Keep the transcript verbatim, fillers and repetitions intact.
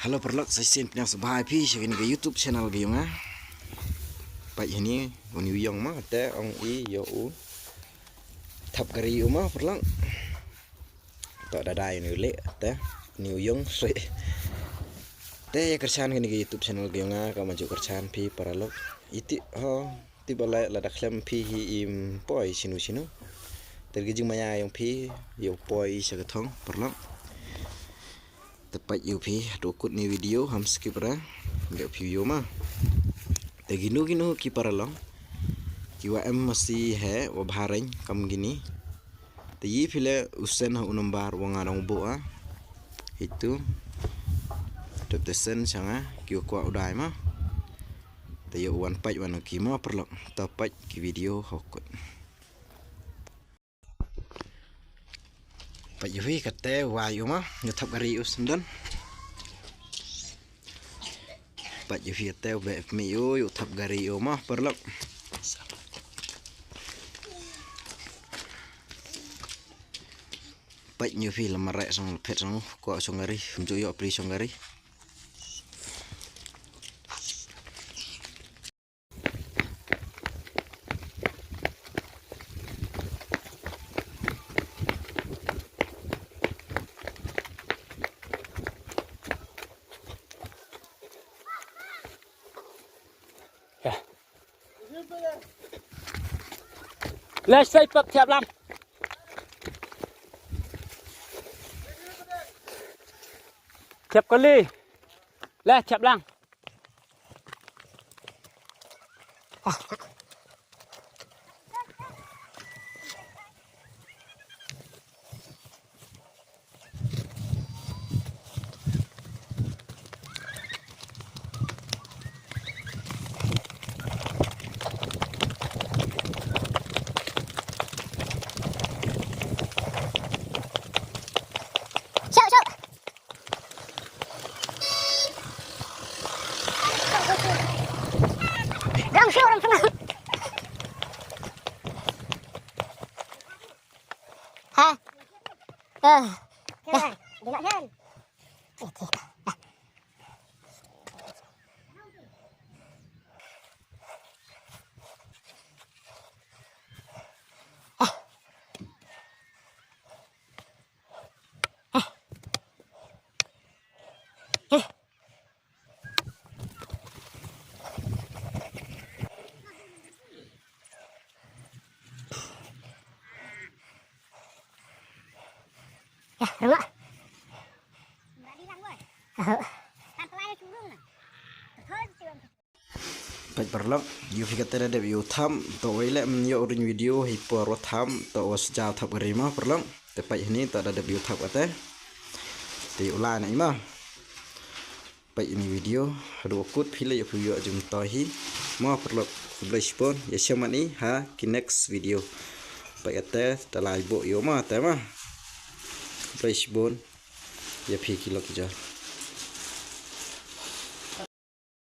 Hello paralok, sa shisien pdiang sngewbha ïa phi sha kane ka YouTube channel ka jong nga. Peit hangne une u ïong ma, te ong i ïoh u thap kari u ma paralok. To da dei une u leh te une u ïong shuh. Te ïa kyrshan kane ka YouTube channel ka jong nga, ka ma ju kyrshan phi paralok. Iti ho Tip ba la, lada khlem phi hi im poi shino shino. Te ka jingmaïa jong phi ïa u poi sha ka thong paralok. Te peit ïa u phi haduh kut ne video, ham skip ra. Ïa u phi ïa u ma. Te kino kino ki paralok ki wa em masi he wa bhareng kam kini. Te ïa phi leh u send ha u number wa nga dang buh a. Hitu. Tep te send sha nga ki wa kwah u dei ma. Te ïa u wan peit wan u ki ma paralok. Te peit ki video haduh kut. Peit ïa phi kate wa ïa u ma, ïa u thap kari u sendon. Peit ïa phi kate u beh pmi ïa u, ïa u thap kari u ma paralok. Peit ïa phi la mareh song phet song, kwah song kari, mju ïa pli song kari. Leh sai pap thiap lang. Thiap kali. Leh thiap lang. Shoot, shoot. Rong shoot, rong shoot. Ha? Eh. Dah. Dah. Peit paralok, ïa phi kate da dep ïa u thap, to wei leh, mm, ïa u ring video hi por wa thap, to wa sjaw thap kari ma paralok. Te peit hangne to da dep ïa u thap kate. Te u la na i ma. Peit ïa ini video haduh kut phi leh ïa phi ïoh jingmyntoi hi. Ma paralok, khublei shibun, ïa shem mani ha ki next video. Peit kate, te lai buh ïa u ma te ma. Khublei shibun ïa phi ki lok ki jor.